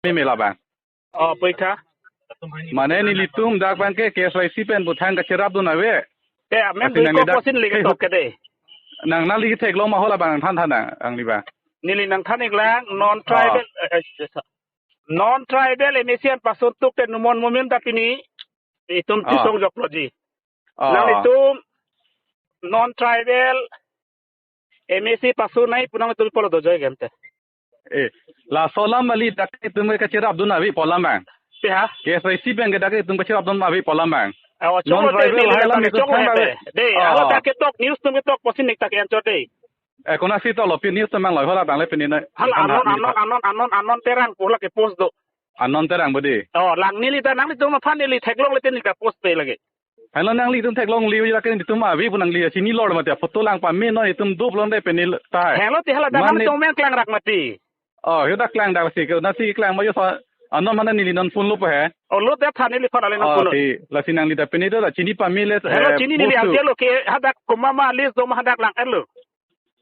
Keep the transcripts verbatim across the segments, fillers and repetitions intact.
meme labang. Oh, puitha. Mane nelitum dak abang ke K S Y C pen pu thang kacherapdun ave. Te amen asi dui nang ko lidak kosin lagi ke tok ke de. Nang nangli theklong ma ho labang nangthan than nang angli ba. Neli nangthan-ik lang non tribal, ah, eh, eh, non tribal M A C an pasun tuk te numon mumin ta pini itum, ah, chisong joklo ji. Ah. Nanglitum non tribal M A C pasu nai pu nangtum pulo dojoi gente. Eh, laso alam kali dak itum kacherapdun ave pu alam bang. Te ha? K S Y C pen ke dak itum kacherapdun ave pu alam bang. Awa, non cholo te, tribal ni le hai alam ta ke itum cholo thang he ave te. De, ah, hala ta ketok, news atum ketok pusi nek ta ke anchot de. Eh, konasi to lo pini news atum mang lo hala tang le pini na. Hala anon, anon, anon, anon, anon Terang pu la ke post do. Anon Terang bodi. Oh, lang neli ta nanglitum aphan neli theklongle te neli ta post pe lagi. Helo nanglitum theklongle ujak ke itum ave pu nangli chinilo mati, photo lang pame non itum duplo de penil tai. Helo te hala dak mane nanglitum men klang rak mati. Oh, yo dak klang dak si ke nasi klang ma yo sa anon mana neli non phone lo pe he. Oh, lo dak than neliphan ale non, oh, phone lo. Te lasi nangli dak pini do la chini pame le, helo, eh, chini neli bosu. Ang lo ke hadak komat ma list do ma hadak lang-etlo.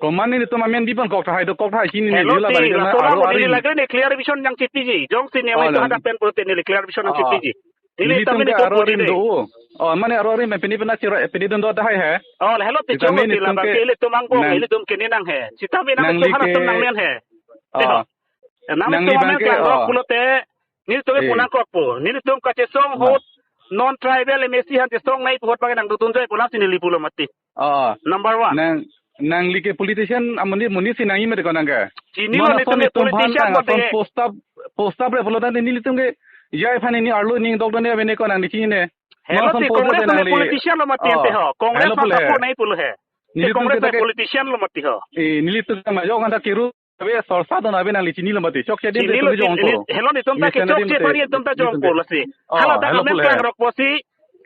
Komat nelitum amen bipan kok tahai do, kok tahai chini neli. Helo, la ti, balik la na sola aro mo neli arim. Lagi ne clarification nangchipiji. Jongsi ne, oh, amen to lang. Hadak pen pulote neli clarification, oh, nangchipiji. Neli nelitum tame ke to aro arim pudi do. Oh, mane aro arim pini pina chira pini dun do tahai he. Oh, helo ti. Sitame chong ti nelitum labang ke ke ilitum angbong, nang, ilitum ke ni nang he. Sitame nang nangli tum hana ke tum nang men he. Oh. Te ho. Nang nangli tum bang amen ke, klang rok, oh, pulote nelitum ke, eh, pu nangkok pu. Nelitum kachesong, oh, ahut non tribal M A C han chesong nai pu ahut bang nangdodun joi pu lam si neli pulo mati. Oh. Number one. Nang, nangli ke politician amonit monit si nangji mati ko nang ke. Chinilo, non nelitum ason ke itum politician aphan tang ason mati. Post up, post up re pulo tangte nelitum ke jai aphan ni arlo ning dok done avene ko nangli chinine. Helo non ason ti post Congress up te nangli politician lo mati, oh, ante ho. Congress helo ma pulo he. Support nai pulo he. Ti nelitum Congress kita ke politician lo mati ho. Eh, nelitum ke majok anta kiru ave sorsa don ave nangli chinilo mati. Chokche din chinilo, nelitum jong neli, ko. Helo nelitum ta ke chokche pari nelitum ta jong ko lasi. Oh, hala dak helo amen pulo he. Klang rok pusi.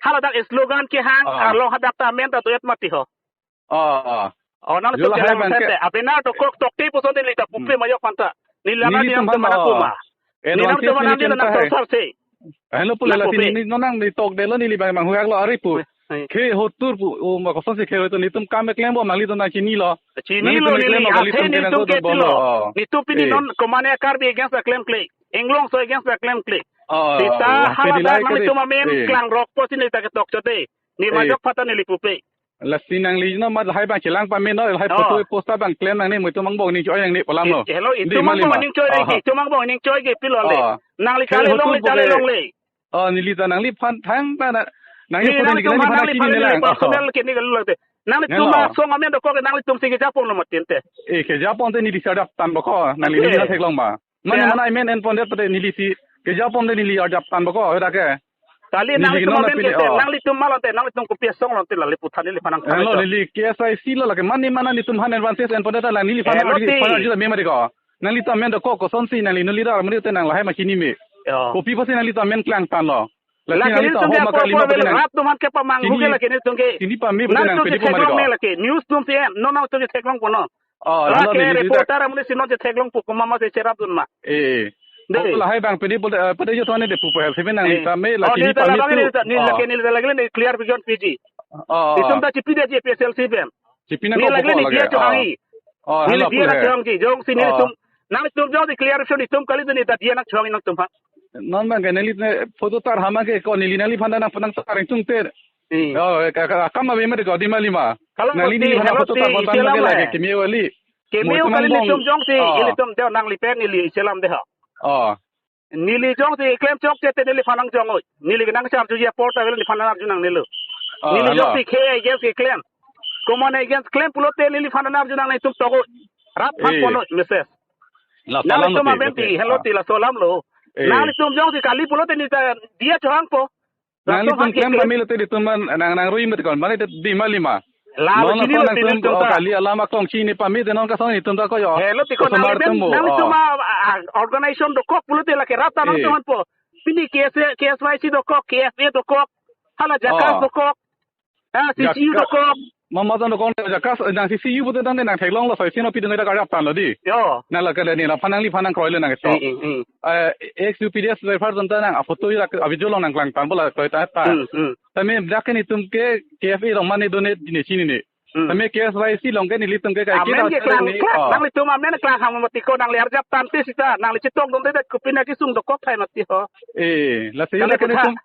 Hala dak slogan kehang, oh, arlo hadak ta amen ta do-et mati ho. Oh, oh. Oh, nang yo tuk lahai jalan bang ke. Sete. Abenar to kok tok te puson neli ta pupe, hmm, majok panta. Neli lana nelitum niam aphan, teman aku, oh, ma. Neli advantage nang teman neli neli nang tahai. Sar se. Helo pulo nang lasi pupe. Neli non nangli tokdetlo neli bang manghuaklo ari pu. Eh, eh. Ke hotur pu, o ma kosonsi ke hotur nelitum kam klempo ma nelitum nang chinilo. Chinilo nelitum neli, klempo athe nelitum nelitum ke ke tilo. Oh. Nelitum pini, eh, non komat ne Karbi against a klemkle. Inglong so against a klemkle. Oh, sita oh, hala pini dak lai nang kali. Nelitum amen, eh, klang rok pusi neli ta ketok chote. Neli, eh, majok pata neli pupe. Lasi nangli no mat lahai bang chelang pame no, lahai, oh, photo post up bang klem nangne, mo itum angbong ning choi nangne pu alam lo. Eh, helo, di itum ma angbong lima ning choi, oh, di itum angbong ning choi ke pilo le. Oh. Nangli kali longle, hotur kali poke longle. Oh, neli ta nangliphan thang ta na, nangli, ni photo nangli nangli kena phan nangli nangli lang. Personal ke ni kali lo te. Nangli, nangli tum, helo, asong amen dokok nangli tum si kejapon lo mati ante. Eh, kejapon te neli si arjap tangpo ko, nangli, ante, neli na theklong ma. Mane, ya, mana I mean en pon det pute neli si kejapon te neli arjap tangpo ko, hoda ke. Kali neli nangli tum non amen pini, kete, oh, nanglitum malon te, nanglitum kopi asong lon te lale puthan neliphan nang. Helo, tame to. Neli K S Y C lo lake, mane mana nelitum han advantage en pon det ta lang, neliphan, helo, neli ti phan arju ta me mati ko. Nanglitum amen dokok kosonsi nangli neli dar mane te nang lahai ma chinine. Yo. Kopi pusi nanglitum amen klangtanglo. Lasi lake nanglitum nelitum ahok dia ma ko kali ko ma pute nang. Rat tum han kepamanghu ke, chini, lake nelitum ke. Chini pame pute nang nangtum pede si pu mati theklong ko. Ne lake. News tum si en, non nangtum si theklong po non. Oh, ra helo ke neli reporter amonit si non chetheklong po komat ma si cherapdun ma. Eh. De. Oh, lahai bang pede pul-, eh, pede jo thone de pupo hel seven nang, eh, neli tame la, oh, chini neli ta pame labang tu. Neli ta, neli, oh, lake neli ta lake neli clarification piji. Oh, oh. Itum ta chipi de ji A P H L C pen. Chipi nang, chipi nang ko, ko, ko, polo lake, lake, dia cho, oh, hangi. Oh, neli helo dia pulo na he. Chongji, jongsi neli, oh, tum, nangtum jongsi clarification itum kali tu neli ta dia nang chong nangtum ha. Non bang ke neli ne photo tar hama ke ko neli nangliphan nang nang tar tung te. Hmm. Oh, ka, ka, kam ave mati ko di ma lima. Kalau nangli mati, neli hana helo photo ti, tar pon tan selam lagi he. Lake keme wali. Keme mo itum kali angbong. Nelitum jongsi, oh, ilitum de nangli pen neli selam de ha. Oh. Neli jongsi klem chokche te neliphan nang jong oi. Neli nang charju ya porta vel neliphan nang arju nangnelo. Oh, neli helo. Jongsi ke against ke klem. Komat against klem pulote neliphan nang arju nangne tum tokoi. Rat phan, eh, pon oi, message. La nangli salam tum lo te, amen ti, te, helo ah, ti laso alam lo. Eh. Nangli tum jongsi kali pulote neli ta dia cho hangpo. Nangli tum klem kami lote di tum man nang, nang rui met kon mane di ma lima. Lalo non chini lo nang tum, neli tum oh, ta. Kali alam akong chini pame de non kasong neli tum ta ko yo. Helo ti ko osomar nangli tum ben, bo, nangli tum oh. A, a, organization dokok pulote lake rat ta nang, eh, tum han po. Pini K S A, K S Y C dokok, K F A dokok. Hala Jakas, oh, dokok. Ah, C C U, Jakas dokok. Mama tan dokok Jakas, nang C C U pute nang nang theklonglo soi sino pidung ida karjap tanlo di. Yo. Nang lake le neliphan nangliphan nang kroilo nang to. Hmm, hmm, hmm. Eh, ex U P D S driver tan ta nang a photo ira a video along nang klangtangpo la koi ta ta. Hmm, hmm. Tame dak ke nelitum ke K F A along mane do ne di ne chinine. Hmm. Tame K S Y C along ke nelitum ke kaiketa Amen ke klang, ni, klang, oh. Nanglitum amen klang ham mati ko, nangli arjap tangte sita, nangli chetongdunde det kopine kesung dokok thai mati ho. Eh, lasi Kali la ke kutha. Nelitum.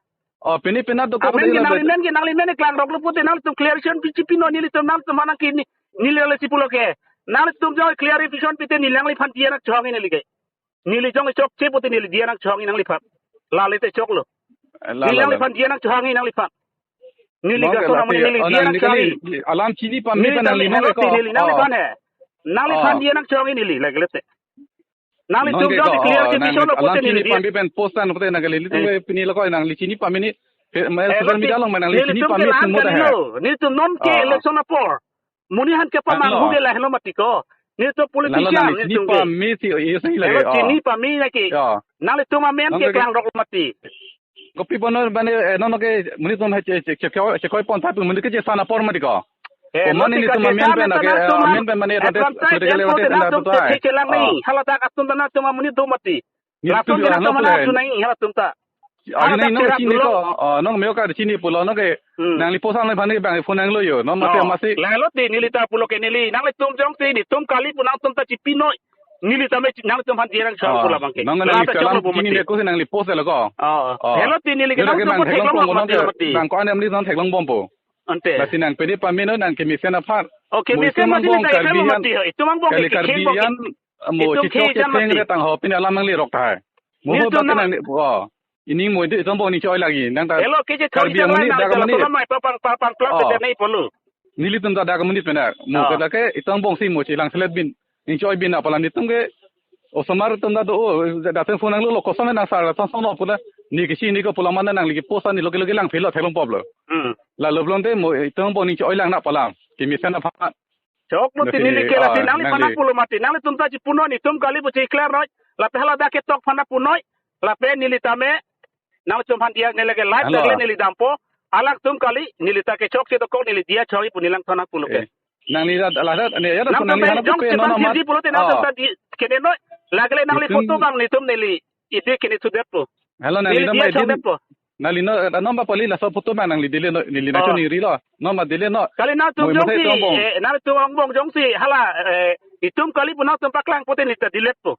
Oh, pini pina dokok Amen ke la nangli det. Men ke, nangli men klangroklo pute nangtum clarification pi chipi non nelitum nangtum mana kini, neli le chipulo ke. Nangtum jong clarification pite neli nangliphan diya nangchong neli ke. Neli jong chokche pute neli diya nangchong nangliphan. Lale te choklo. La, neli la, la. Nangliphan diya nangchong nangliphan. Neli Mong ke gaso la namun pi, neli oh, diya nang nangchong. Kali, alam chini pame Neli pen tame nangli mong helo ke ti ko. Neli Oh. Nangliphan he. Nangliphan Oh. diya nangchong neli lagi lete. Nanglitum Nong ke jong ko, clear oh, ke nang biso lo alam pute chini neli diya. Pame pen post an pute nang kali, nelitum Eh. ke pini lo ko nangli chini pame ni, ke, ma, Eh, social lo ti, media along ma nangli chini nelitum pame ke lahan sumut kali hai. Lo. Nelitum non ke Oh. election apor. Monit aphan kepamanghu Ano. ke lahelo mati ko. Nelitum Lalo politician, nangli chini nelitum ke. Pame si, oh, iya sih lagi, Helo oh. Chini pame na ke. Ya. Nanglitum amen Nang ke ke klangrok mati. Kopi bono bane, eh, nono ke monit tum hai che, che, che, che, chekoi pon thap monit ke chesan apor mati ko. Eh, Komat lo nelitum ti amen kachesar pen na ke, eh, nangtum amen pen mane advantage, advantage, political advantage advantage nangtum nangtum te hai. Chelang ni. Oh. Haladak atum ta nangtum amonit do mati. Nelitum Lason ke jong nangtum nangtum pulai. Chunai, halatum ta. Ari Haladak nang nang cherak chini dulo. Ko, oh, nang meo ka chini pulo nang ke Hmm. nangli post an le bhani bang phone nanglo yo. Nang mate Oh. masi. Lalo ti neli ta pulo ke neli. Nanglitum jongsi nelitum kali pu nangtum ta chipi noi. Neli ta me chi-, nangtum aphan diya nangchong Oh. pula bang ke. Nang Lalo nangli ta kalam choklo chini bomati. Ne ko si nangli post le ko. Oh. Oh. Helo ti neli ke Yo ke nangtum nang pun theklong theklong bom bomati nang ke bomati. Bang ko an em ni nang theklong bompo. Ante. Lasi nang pini pame non nang kemesen aphan. Oh, kemesen Mo itum masi angbong nang ta Karbi ikan an, mati ho. Itum angbong kali ke Karbi kekheng bong ke. An, mo Itum chichok khei jan chetheng mati. Re tang ho pini alam nangli rok tahai. Mo Nelitum ho bate na- nang ni, oh. Ini mo itum angbong ni choi lagi. Nang ta Helo ke je Karbi choi jan amonit, nang dak ta amonit. Laso lamai pa pang, pa pang, plang Oh. Te nei polo. Nelitum ta dak amonit pena. Mo Oh. ke dak ke itum angbong si mo chelang selet bin. Ni choi bin apala nelitum ke. Osomar atum ta do, oh, da phone nanglo lo koson nang sar ta son lo pula. Ni kisi ni ko pula mana nangli ke post an ni lo ke lo ke lang phelo theklong pop lo. Hmm. Lalo pulote mo itum angbong ni choi lang na pala. Kemesen aphan. Choklo ti Lasi, neli ke lasi ah, nangli nangli. Phan pulo mati. Nangtum ta chipu noi, nelitum kali pu chiklar noi. Lapen haladak ketok aphan pu noi. Lapen neli tame nangtum aphan diya neli ke live Halo. Tag le neli dampo. Alangtum kali neli ta ke chokche dokok neli diya choi pu neli langthan pulo ke. Eh, nangli la la la ne ya Nangtum nangli ta hana jong pe non chepan amat. Sirdi pulote nangtum Oh. Ta di kene noi. Lake le nangli Nelitum photo bang nelitum neli ide kene sudet po. Halo nangli Neli diya mai chok din. Det po. Nangli no, eh, non ba poli laso photo ma nangli dile no, neli na Oh. Choni rilo. Non ma dile no. Kali nangtum Moi jongsi, mate angbong. Eh, nangtum angbong jongsi, hala, eh, itum kali pu nangtum paklang pute neli ta dilet po.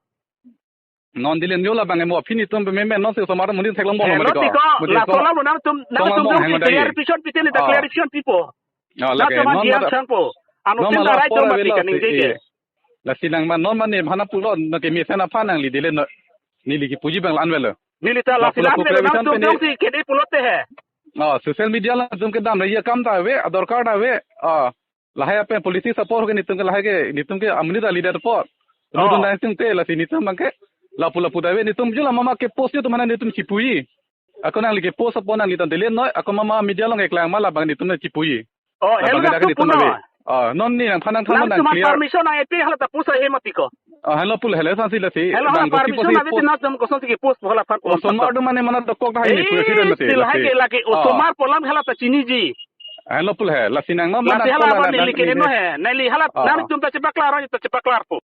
Non dile nyo la bang mo pini tum meme non si osomar monit theklong bom Eh, mati lo ko. Tiko, Mati laso ko. Lam nangtum, Tong nangtum angbong jongsi hang dagi. Clarification pite neli ta Oh. Clarification pipo. Oh, lake Nangtum non diya mata. Chang po. Anu Non tin mala tarai por tum mati avelo kaning si, jege. Eh. Lasi nang man non man ne hana pulo nang kemesen aphan nangli dile no. Neli kipuji bang la-an avelo. Neli ta La lasi pulo la-an avelo clarification nangtum pene. Jongsi kede pulote he. Oh, social media along nangtum kedam ra ya kam ta ave, ador kar ta ave. Oh, lahai ape policy support ke nelitum ke lahai ke, nelitum ke amonit ta leader por. Oh. Nelitum nangtum te lasi nelitum bang ke. Lapu lapu ta ave nelitum jula mama ke post yo tu mana nelitum chipuji. Ako nangli ke post apot nangli ta dile noi, ako mama media along keklang ma labang nelitum ta chipuji. Oh, Labang helo ke dak nangtum nelitum puno. Ave. Oh, non ni nangphan nangthan Nangtum nang aphan clear. Permission nang epi hala ta pusa he mati ko. Oh, helo pulo helo sansi lasi. Helo hala Bang gosi permission posi ave post. Ti nangtum koson si ke post hala aphan Oh, pulo somar mati. Tu mane mana dokok dah ini Eh, president mati still lasi. Hai ke lake Oh. Osomar pu alam hala ta chiniji. Helo pulo he lasi nang non Lasi mana hala ko apa nang neli nang kene no ini. He. Neli hala Oh. Nangtum ta chepaklar, ta chepaklar po.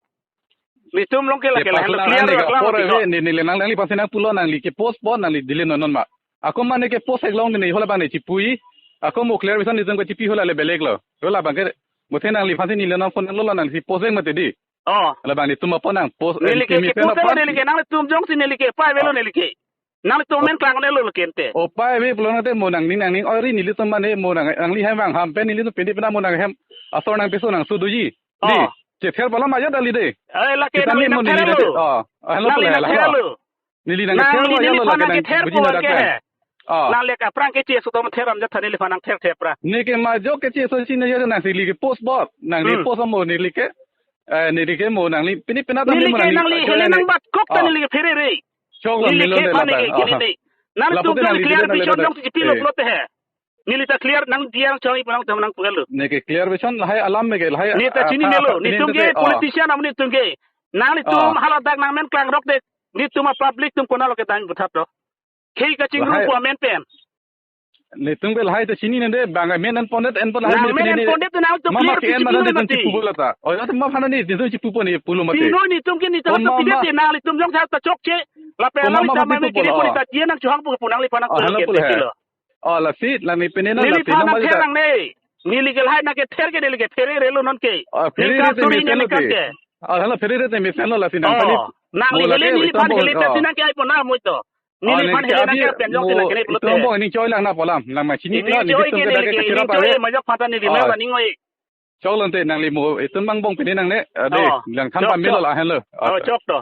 Nelitum along ke lake Ke la helo personal clear ane la ke klang apor mati ko. Ave, ne, neli nang, nangliphan si nang pulo nangli ke post apot nangli dile non non ma. Ako mane ke post theklong ne hala bang ne chipuji. Ako mo clarification nelitum ke chipi hala le belek lo. Hala bang ke mo the nangliphan si neli nang phone lo lo nangli post vek mati di. Oh. Hala bang nelitum apot nang post, Neli eh, ke, ke kemesen post aphan. Neli ke nangtum jongsi neli ke pai avelo Oh. Neli ke. Nangtum Oh. Men klang ne lo lo kente. Oh, pai ave pulo nang te mo nangning nangning oi ri nelitum mane mo nang nangli hem vang ham pen nelitum pini pina mo nang hem. Asor nang peso nang suduji. Di, Oh. Chether pala ma ya dali de. Eh, lake Kita nangli ni mo nang neli ther na lo. Oh, ah, helo Nangli pula, nang helo. Ther lo. Neli nang ther Nangli lo, ya neli lo, phan lake nang nang ther buji po na dak ke. Kan. Oh. Nang lek aphrang ke che sutom ther am jatha neli phan nang ther ther pra. Neke ma jo ke che so si ne ya nangli ke post apot. Nangli Hmm. Post mo neli ke. Eh, neli ke mo nangli pini pina ta Neli mo ke nangli. Nangli hele nang bat kok ta Oh. Neli ke phere re. Chok lo Neli neli ke lo phan la neli ta. Ke Oh. Neli. Nangtum Lapu te jong nangli clear dile na le vision ta. Jong si chipi lo Eh. Pulote he. Neli ta clear nang diya nangchong ipu nangtum nang pungel lo. Neke clear vision lahai alam me ke lahai Neli ta ah, chini ah, nelo. Ah, Nelitum ke ah. Politician am nelitum ke. Nangtum Ah. Hala dak nang men klangrok de. Nelitum a public atum konat lo ke tang buthat lo. Khei kachingrum Lahai. Pu amen pen. Nelitum ke lahai ta chini nende bang men an pondet en pon lahai Nang neli men pini an ne. Pondet nangtum Mama clear ke en chini mana nelitum mati. Chipu bola ta. Oh, ya ma phana nelitum chipu po ne pulo mati. Chingrum nelitum ke nelitum Oh, tu mama. Pide te nang nelitum jong sa ta chokche. Lapen Oh, nang mama nelitum mati me tu kini polo. Puni ta dia nangchong pu pu nangliphan nang Ah, pungel helo ke pula te hai. Kilo. Oh, lasi, lami pini na, Neli lasi phan nang nang ther ta. Nang ne. Neli ke lahai nang kether ke neli kether relo non ke. Ah, pherere Neli te kapsuri mesen neli lo te. Kan ke. Ah, hala pherere te mesen lo lasi nang Oh, kali. Nang Mo neli lake neli itum phan bong, neli oh. Tasi nang ke ai pona moi to. Oh, Neli neli phan ke neli nang abi ke pen jong mo te nang ke neli pulote. Itum bong ining choi lang na polam. Lang ma chini Ining kilo ni choi itum ke ke neli dake ke kachira ining pa choi le. Maja phan ta neli Oh. Meva ning oi. Chok lonte nangli mo itum bang bong pini nangne. Ade, Oh, lang chok, than pame chok. Lo la henlo. Oh, chok to.